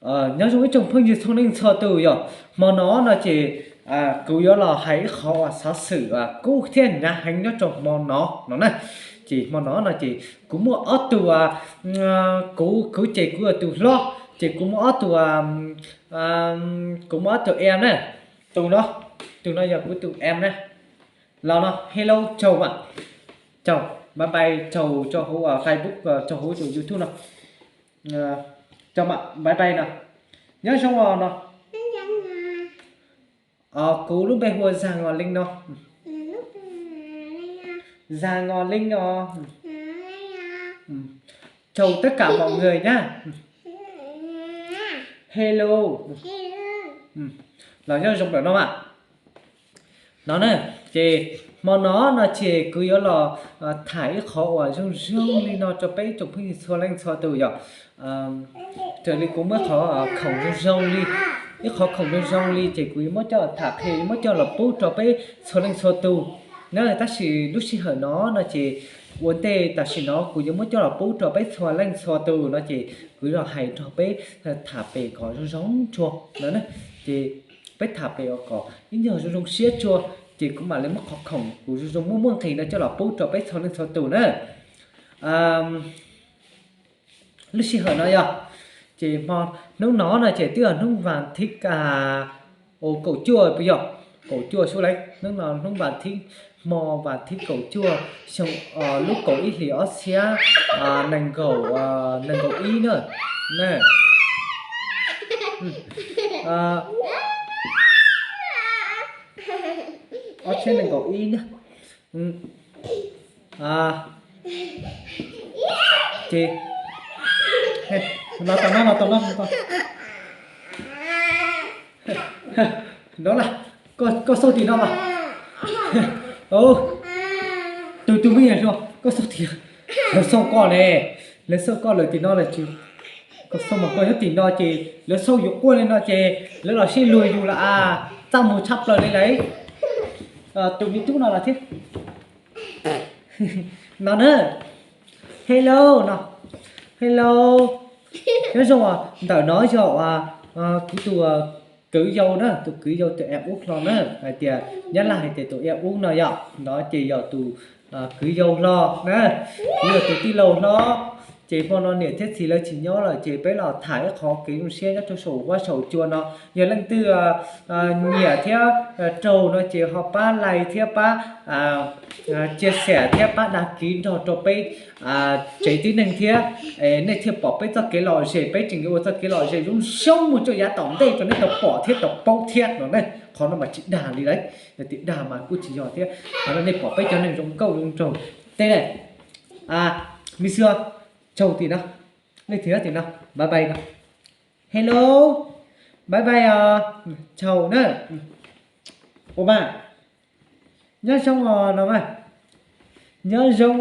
Nyob zoo ib tsoom phooj ywg txhua leej txhua tus yom. Hmo no no ces kuv yuav los hais ib qhov uas xov xwm kub thiab hnyav heev nyob rau hmo no no na. Ces hmo no no ces kuv muaj ob tug, kuv kwv ces kuv yog tus hlob, ces kuv muaj ob tug, kuv muaj ob tug em na. Tus no, tus no yog kuv tus em na. Los no, hello, tsaug mas. Tsaug, bye bye, tsaug rau hauv Facebook, tsaug hauv tus YouTube no. Tsaug mam, bye bye no. Nyob zoo os no. Kuv lub npe hu ua Zag Ngos Leej no. Zag Ngos Leej os. Chào tất cả mọi người nhá. Hello. Los nyob zoo lawm no mas. No na, ces hmo no no ces kuv yuav los tham ib qhov uas zoo zoo li no rau peb ib tsoom phooj ywg txhua leej txhua tus yom. Raws li kuv muab qhov khoom zoo zoo li, ib qhov khoom zoo zoo li ces kuv yuav muab coj tham qhia, yuav muab coj los pub rau peb txhua leej txhua tus na. Tab sis lub sij hawm no no ces ua ntej tam sim no kuv yuav muab coj los pub rau peb txhua leej txhua tus no ces kuv los hais nrog peb tham pem kom zoo zoo tsuag no na. Ces peb tham pem kom ib nyuag zoo zoo siab tsuag, ces kuv mam li muab qhov khoom kuv zoo zoo muaj muaj nqis no coj los pub rau peb txhua leej txhua tus na. Lub sij hawm no yog, ces hmo, hnub no no ces twb yog hnub vas thib, ua kaum cuaj puas yog, kaum cuaj xwb lauj, hnub no hnub vas thib, hmo vas thib kaum cuaj xyoo, lub kaum ib hlis ob txhiab nees nkaum, nees nkaum ib na. Ob txhiab nees nkaum ib na. Ces, los tom no, los tom no. No las, koj xauj tim no mas. Tus, tus me nyuam, koj xauj tim, lawv xauj koj ne, lawv xauj koj lawm tim no lawm. Koj xauj mas koj nyob tim no ces lawv xauj yus quaj li no ces lawv los sib luag yus lawm as, txaj muag tshaj plaws li lauj. Tus me tub no los thiab. No na. Hello no. Hello. Nyob zoo os, ntawm no yog kuv tus kwv yau na, tus kwv yau tus em ub hlo na, hais tias nyab laj hais tias tus em ub no yom, no ces yog tus kwv yau hlo na, kuv yog tus tij laug hlo. Ces hmo no niam thiab txiv lawv tsis nyob lawm ces peb los tham ib qhov kev zoo siab nyob rau saum huab saum cua no. Yog leej twg nyiam thiab raug no ces ho pab like thiab pab chia sẻ thiab pab đăng ký nrog rau peb tsev tib neeg thiab, nej thiaj pom peb txoj kev lom zem, peb tseem yuav ua txoj kev lom zem zoo zoo mus rau yav tom ntej rau nej tau pom thiab tau paub thiab no ne. Qhov no mas tsis dag li lauj, yog tias dag mas kuj tsis yog thiab. Qhov no nej pom peb cov neeg zoo nkauj zoo nraug tej na. Me xwb, tsaug tim no, leej twg tim no, bye bye no. Hello, bye bye os, tsaug na. Ua mas, nyob zoo os no mas. Nyob zoo os,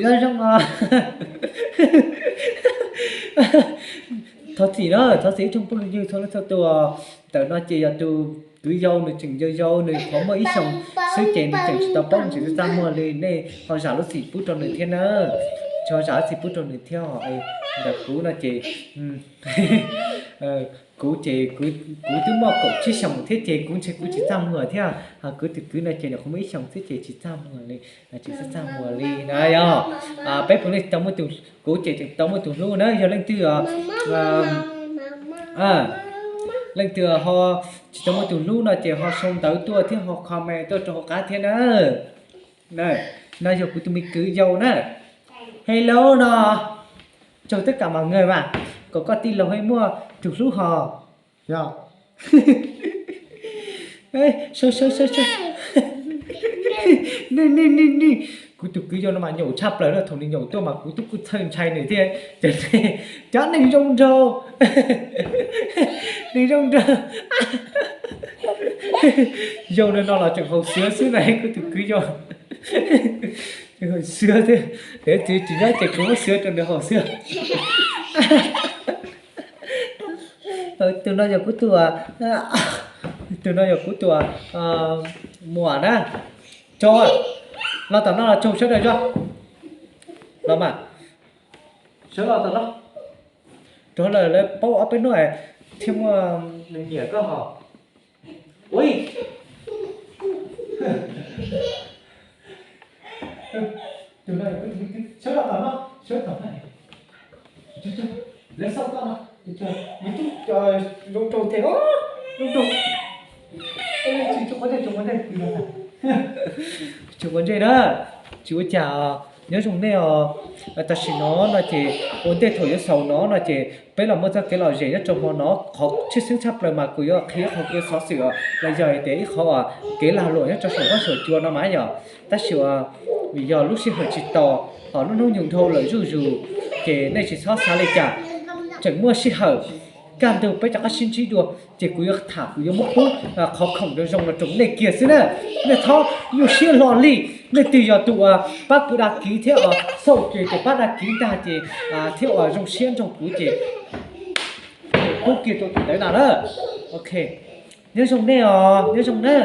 nyob zoo os. Thov txim na, thov txim ib tsoom phooj ywg txhua leej txhua tus. Ntawm no ces yog tus kwv yau, nws tseem yau yau, nws qhov muaj ib xyoos xwb ces nws tseem tsis tau paub, nws tseem txaj muag li. Nej ho zam lub txim pub rau nws thiab na, ho zam lub txim pub rau nws thiab os. Ntawm kuv no ces kuv ces kuv twb muaj kaum tsib xyoos thiab ces kuv ntshe kuv tsis txaj muag thiab. Ho kuv tus kwv no ces nws qhov muaj ib xyoos xwb ces tsis txaj muag li, tsis txaj muag li na yog. Peb puav leej tau muaj tus, kuv ces tseem tau muaj tus hlub na, yog leej twg, leej twg ho tsis tau muaj tus hlub no ces ho sau ntawv tuaj thiab ho comment tuaj rau hauv qab thiab na. No yog kuv tus me kwv yau na. Hello no. Chào tất cả mọi người mà. Kom koj tij laug muaj tus hlub hos. Yog. Kuv tus kwv yau no mas nyaum tshaj plaws na, thaum nws nyaum tuaj mas kuv twb kuj txhawj ntshai nws thiab. Cov neeg zoo nraug, neeg zoo nraug. Yau no no los tseem haus xiav xwb na, kuv tus kwv yau tseem haus xiav thiab. Tsis nyob ces kuv muab xiav rau nws haus xiav. Tus no yog kuv tus, tus no yog kuv tus muam na. Tsaug, los tom no los tsaug sawv daws tso. Los mas, sawv los tom no. Rau lawv, lawv paub ob peb hnub thiaj muaj nyiam koj hos. Ui, sawv los tom no, sawv tom no. Lawv xauj koj no, me tub, zoo nraug tiag, zoo nraug. Tsis quav ntsej, tsis quav ntsej, tsis quav ntsej na, tsis ua cas. Nyob zoo nej os. Tam sim no no ces ua ntej thaum yuav xaus no no ces peb los muaj txoj kev lom zem nyob rau hmo no. Qhov tshwj xeeb tshaj plaws mas kuv yuav qhia ib qho kev xov xwm os, los yog tias ib qhov kev lag luam nyob rau saum huab saum cua no mas yog, tab sis vim yog lub sij hawm tsis tau, ho lub hnub nyoog dhau lawm zuj zus, ces nej tsis txhob xav li cas. Tseem muaj sij hawm, kaj ntug peb rov qab sib ntsib dua, ces kuv yuav tham, kuv yuav muab pub qhov khoom zoo zoo los rau nej kiag xwb na. Nej txhob nyuaj siab hlo li. Nej twg yog tus uas pab kuv đăng ký thiab uas xauj ces tus pab đăng ký ntag ces thiab uas zoo siab nrog kuv ces pub kiag rau tus ntawd ntag na. Ok, nyob zoo nej os, nyob zoo na.